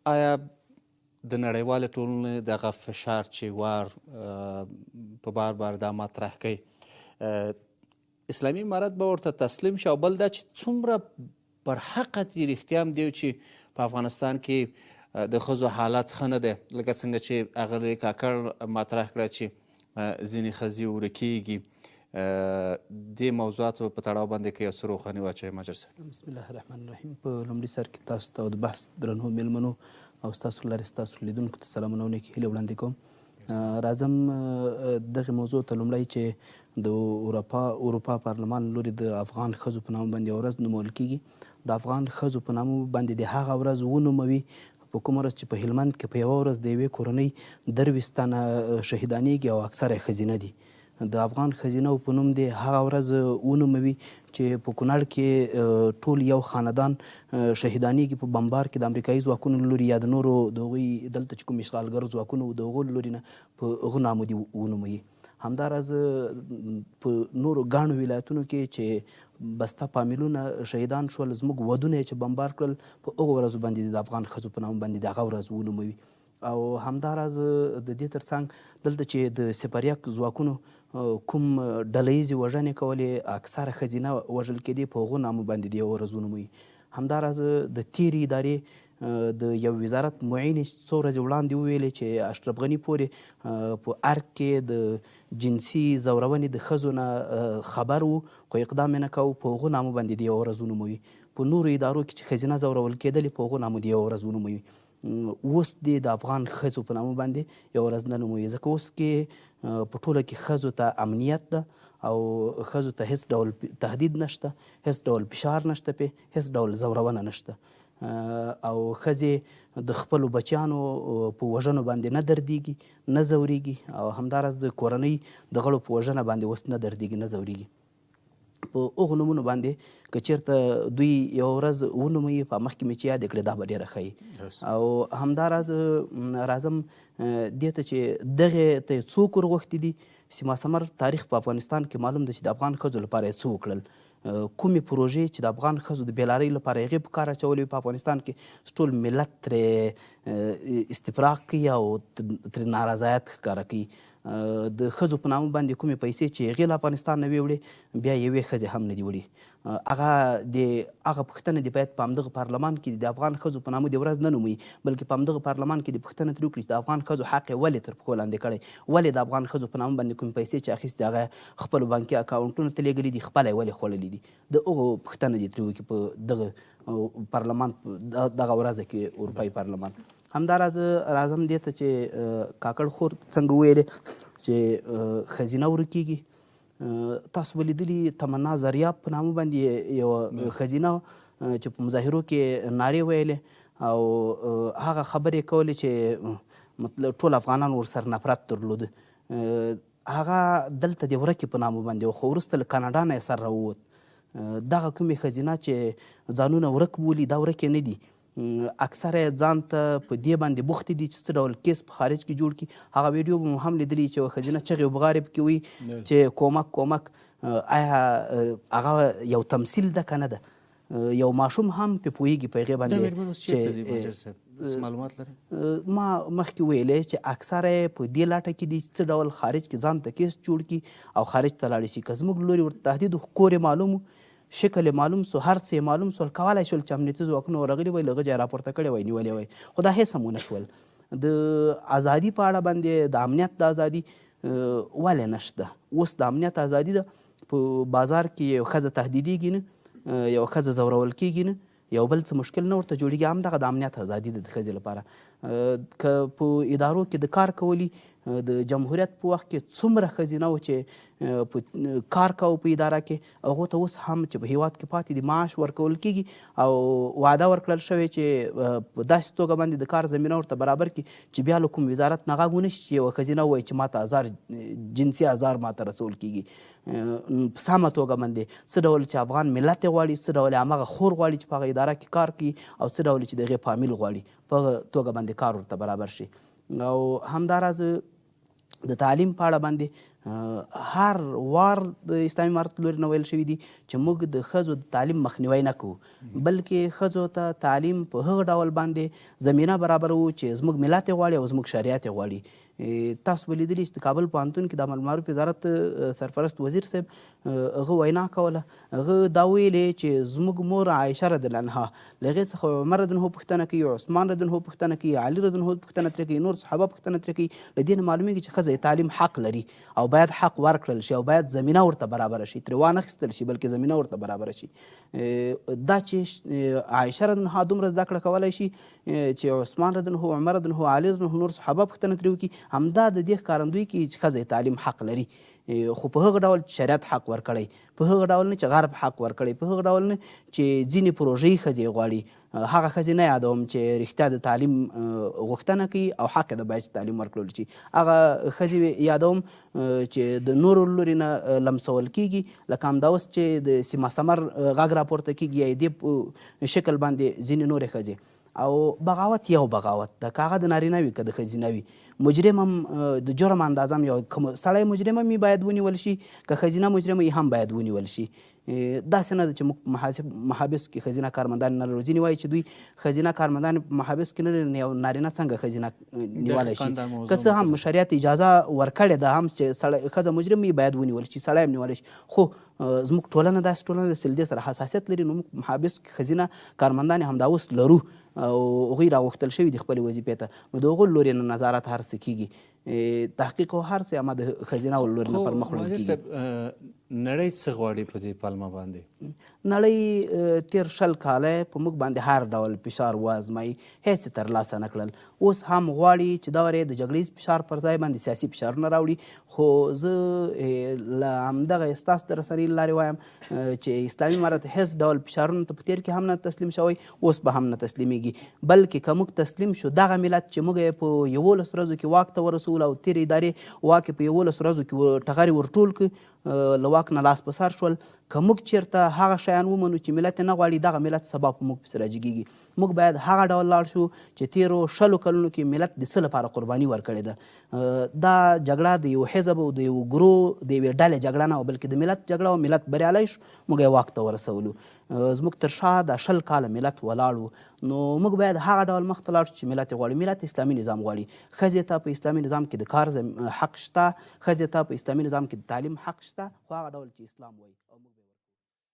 آیا د نړیوالې ټولنې دغه فشار چې وار په بار بار دا مطرح کوي، اسلامي امارت به ورته تسلیم شي؟ او بل دا چې څومره پر حقه دي، رښتیا هم دی چې په افغانستان کې د ښځو حالت ښه نه دی، لکه څنګه چې اغلې کاکړ مطرح کړه چې ځینې ښځې ورکیږي، دې موضوعاتو په تړاو باندې که یو څه روښاني واچوي ماجر صاحب. بسم الله الرحمن الرحیم. په لومړي سر کې تاسو ته او د بحث درنو میلمنو او ستاسو له لارې ستاسو لیدونکو ته سلامونه او نیکې هیلې وړاندې کوم. راځم دغې موضوع ته. لومړی چې د اروپا پارلمان لوري د افغان ښځو په نامه باندې یوه ورځ نومول کیږي، د افغان ښځو په نامه باندې د هغه ورځ ونوموي په کومه ورځ چې په هلمند کې په یوه ورځ د یوې کورنۍ 23 تنه شهیدانېږي او اکثره یې ښځینه دي. د افغان ښځینه په نوم دې هغه ورځ ونوموي چې په کونړ کې ټول یو خاندان شهیدانېږي په بمبار کې د امریکایي ځواکونو له لوري یا د نورو د هغوی دلته چې کوم اشغالګر ځواکونه وو د هغو له لوري نه، په هغو نامو دې ونوموي. همداراز په نورو ګڼو ولایتونو کې چې بسته فامیلونه شهیدان شول، زموږ ودونه یې چې بمبار کړل، په هغو ورځو باندې د افغان ښځو په نامه باندې د هغه ورځ ونوموي. او همداراز د دې ترڅنګ دلته چې د سپریک ځواکونو کوم ډله ییزې وژنې کولې، اکثره ښځینه وژل کېدې، په هغو نامو باندې د یوه ورځ ونوموي. همداراز د تېرې ادارې د یو وزارت معینې څو ورځې وړاندې وویلې چې اشرف غني پورې په ارګ کې د جنسي ځورونې د ښځو نه خبر و خو اقدام یې نه کاوه، په هغو نامو باندې د یوه ورځ ونوموي. په نورو ادارو کې چې ښځینه ځورول کېدلې، په هغو نامو د یوه ورځ ونوموي. اوس دې د افغان ښځو په نامه باندې یوه ورځ نه نوموي، ځکه اوس کې په ټوله کې ښځو ته امنیت ده او ښځو ته هیڅ ډول تهدید نشته، هیڅ ډول فشار نشته، پې هیڅ ډول ځورونه نشته او ښځې د خپلو بچیانو په وژنو باندې نه دردیږي، نه ځوریږي او همداراز د کورنۍ د غړو په وژنه باندې اوس نه دردیږي، نه ځوریږي. په هغو نومونو باندې که چېرته دوی یوه ورځ ونوموي، په مخکې مې چې یادې کړې، دا به ډېره ښه وي. او همداراز راځم دې ته چې دغې ته یې څوک ورغوښتي دي. سیما سمر تاریخ په افغانستان کې معلوم ده چې د افغان ښځو لپاره یې څه وکړل، کومې پروژې چې د افغان ښځو د بېلارۍ لپاره هغې په کار اچولې وې په افغانستان کې، ټول ملت ترې استفراق کوي او ترې نارضایت ښکاره کوي. د ښځو په نامه باندې کومې پیسې چې هغې له افغانستان نه وې وړې، بیا یوې ښځې هم نه دي وړي. هغه د هغه پوښتنه دې باید په همدغه پارلمان کې د افغان ښځو په نامه د ورځ نه نوموي، بلکې په همدغه پارلمان کې د پوښتنه ترې وکړي چې د افغان ښځو حق یې ولې تر پښو لاندې کړی، ولې د افغان ښځو په نامه باندې کومې پیسې چې اخیستې هغه خپلو بانکي اکاونټونو ته لېږلي دي، خپله یې ولې خوړلي دي. د هغو پوښتنه دې ترې وکړي په دغه پارلمان دغه ورځ کې اروپایي پارلمان. همداراز راځم دې ته چې کاکړ خور څنګه وویلې چې ښځینه ورکیږي. تاسو به لیدلي تمنا زریاب په نامه باندې یوه ښځینه چې په مظاهرو کې نارې ویلې او هغه خبرې کولې چې مطلب ټول افغانان ورسره نفرت درلود، هغه دلته د ورکې په نامه باندې، خو وروسته له کاناډا نه یې سر راووت. دغه کومې ښځینه چې ځانونه ورک بولي، دا ورکې نه دي، اکثره یې ځان ته په دې باندې بوختې دي چې څه ډول کیس په خارج کې جوړ کړي. هغه ویډیو به مو هم لیدلي چې یوه ښځینه چغې وبغارې پکې وایي چې کومک کومک. آیا هغه یو تمثیل ده که نه ده؟ یو ماشوم هم پې پوهېږي په هغې باندې. چې معلومات لري؟ ما مخکې ویلې چې اکثره یې په دې لټه کې دي چې څه ډول خارج کې ځان ته کیس جوړ کړي او خارج ته لاړې شي. که زموږ لوري ورته تهدید، کور یې معلوم و، شکل یې معلوم سو، هر څه یې معلوم سول، کولای شول چې امنیتي ځواکونه ورغلي وای، له هغه ځایه راپورته کړی وای، نیولې وای، خو دا هېڅ هم ونه شول. د ازادي په اړه باندې د امنیت د ازادي ولې نشته؟ اوس د امنیت ازادي ده، په بازار کې یو ښځه تهدیدېږي نه، یو ښځه ځورول کېږي نه، یو بل څه مشکل نه ورته جوړېږي. همدغه د امنیت ازادي ده د ښځې لپاره. که په ادارو کې د کار کولی، د جمهوریت په وخت کې څومره ښځینه و چې په کار کاوه په اداره کې، هغو ته اوس هم چې په هیواد کې پاتې دي معاش ورکول کېږي او وعده ورکړل شوې چې په داسې توګه باندې د کار زمینه ورته برابر کړي چې بیا له کوم وزارت نه غږ ونه شي چې یوه ښځینه ووایي چې ماته ازار، جنسي ازار ماته رسول کېږي. په سمه توګه باندې څه ډول چې افغان ملت یې غواړي، څه ډول یې هماغه خور غواړي چې په هغه اداره کې کار کوي او څه ډول چې د هغې فامیل غواړي، په هغه توګه باندې کار ورته برابر شي. او همداراز د تعلیم په اړه باندې هر وار د اسلامي امارت لوري نه ویل شوي دي چې موږ د ښځو د تعلیم مخنیوی نه کوو، بلکې ښځو ته تعلیم په هغه ډول باندې زمینه برابروو چې زموږ ملت یې غواړي او زموږ شریعت یې غواړي. تاسو به لیدلي چې د کابل پوهنتون کې د امر بالمعروف وزارت سرپرست وزیر صاحب هغه وینا کوله، هغه دا ویلې چې زموږ مور عایشه رضی الله عنها له هغې څخه عمر رضی الله عنه پوښتنه کوي، عثمان رضی الله عنه پوښتنه کوي، علي رضی الله عنه پوښتنه ترې کوي، نور صحابه پوښتنه ترې کوي. له دې نه معلومیږي چې ښځه یې تعلیم حق لري او باید حق ورکړل شي او باید زمینه ورته برابره شي، ترې وانه خیستل شي بلکې زمینه ورته برابره شي. دا چې عایشه رضی الله عنها دومره زده کړه کولی شي چې عثمان رضی الله عنه، عمر رضی الله عنه، علي رضی الله عنه، نور صحابه پوښتنه ترې وکړي، همدا د دې ښکارندوی کوي چې ښځه یې تعلیم حق لري، خو په هغه ډول چې شریعت حق ورکړی، په هغه ډول نه چې غرب حق ورکړی، په هغه ډول نه چې ځینې پروژې ښځې غواړي. هغه ښځې نه یادوم چې رښتیا د تعلیم غوښتنه کوي او حق یې ده باید چې تعلیم ورکړل شي، هغه ښځې یادوم چې د نورو لوري نه لمسول کیږي، لکه همدا اوس چې د سیما سمر غږ راپورته کیږي یا دې په شکل باندې ځینې نورې ښځې. او بغاوت یو بغاوت ده، که هغه د نارینه وي که د ښځینه وي، مجرم هم د جرم اندازه هم یو، که سړی مجرم هم باید ونیول شي، که ښځینه مجرم یې هم باید ونیول شي. داسې نه ده چې موږ محابسو کې ښځینه کارمندان نه لرو. ځینې وایي چې دوی ښځینه کارمندان په محابسو کې نه لري، یو نارینه څنګه ښځینه نیولی شي؟ که څه هم شریعت اجازه ورکړې ده هم چې سړی ښځه مجرم وي باید ونیول شي، سړی هم نیولی شي، خو زموږ ټولنه داسې ټولنه ده چې له دې سره حساسیت لري، نو موږ محابسو کې ښځینه کارمندان همدا اوس لرو او هغوی راغوښتل شوي دي خپلې وظیفې ته، نو د هغو لورې نه نظارت هر څه کېږي، تحقیق او هر څه اما د ښځینه لورې نه پر مخ وړل کېږي. نړۍ څه غواړي په دې پلمه باندې؟ نړۍ تېر 20 کاله په موږ باندې هر ډول فشار وازمایي، هېڅ یې ترلاسه نه کړل. اوس هم غواړي چې دا ورې د جګړه ییز فشار پر ځای باندې سیاسي فشارونه راوړي، خو زه له همدغه ستاسو د رسنۍ له لارې وایم چې اسلامي امارت هېڅ ډول فشارونو ته په تېر کې هم نه تسلیم شوی، اوس به هم نه تسلیمیږي، بلکې که موږ تسلیم شو دغه ملت چې موږ یې په 11 ورځو کې واک ته ورسولو او تېرې ادارې واک یې په 11 ورځو کې ټغرې ورټول کړ، له واک نه لاس په سر شول، که موږ چېرته هغه شیان ومنو چې ملت یې نه غواړي، دغه ملت سبا په موږ پسې راجګېږي. موږ باید هغه ډول لاړ شو چې تېرو 20 کلونو کې ملت د څه لپاره قرباني ورکړې ده. دا جګړه د یو حزب او د یو ګروه د یوې ډلې جګړه نه وه، بلکې د ملت جګړه وه. ملت بریالی شو، موږ یې واک ته ورسولو. زموږ تر شا دا 20 کاله ملت ولاړ و، نو موږ باید هغه ډول مخته لاړ شو چې ملت یې غواړي. ملت اسلامي نظام غواړي، ښځې ته په اسلامي نظام کې د کار حق شته، ښځې ته په اسلامي نظام کې د تعلیم حق شته، خو هغه ډول چې اسلام وایي.